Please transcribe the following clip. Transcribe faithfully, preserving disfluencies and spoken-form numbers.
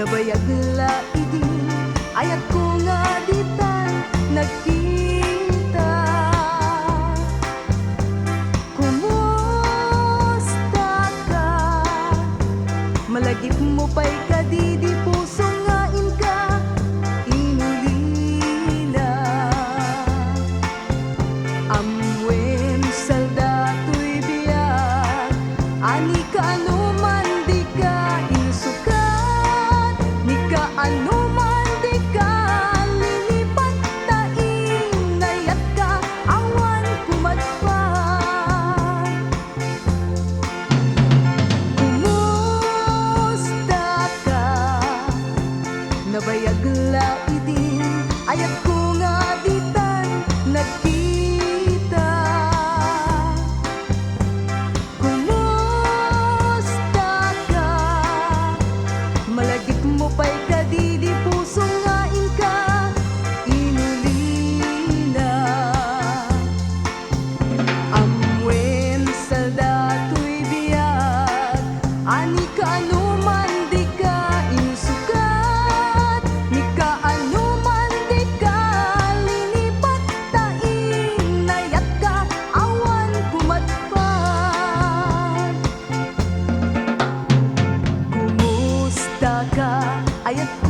Nabayag la idi, ayatko nga ditan nagkita. Kumusta ka? Malagipmo pay kadi di puso nga inka inulila? Ammoen, saldatoy biag, ani kaano man dika insukat, ni kaano man dika linipat, ta inayatka awan kumadpat. Kumusta ka? Nabayag la idi, ayatko nga ditan nagkita. Kumusta ka? Malagipmo pay kadi di puso nga inka inulila? Ammoen, saldatoy biag, ani kaano man dika insukat, ni kaano man dika linipat, ta inayatka awan kumadpat. Kumusta ka? Ayatko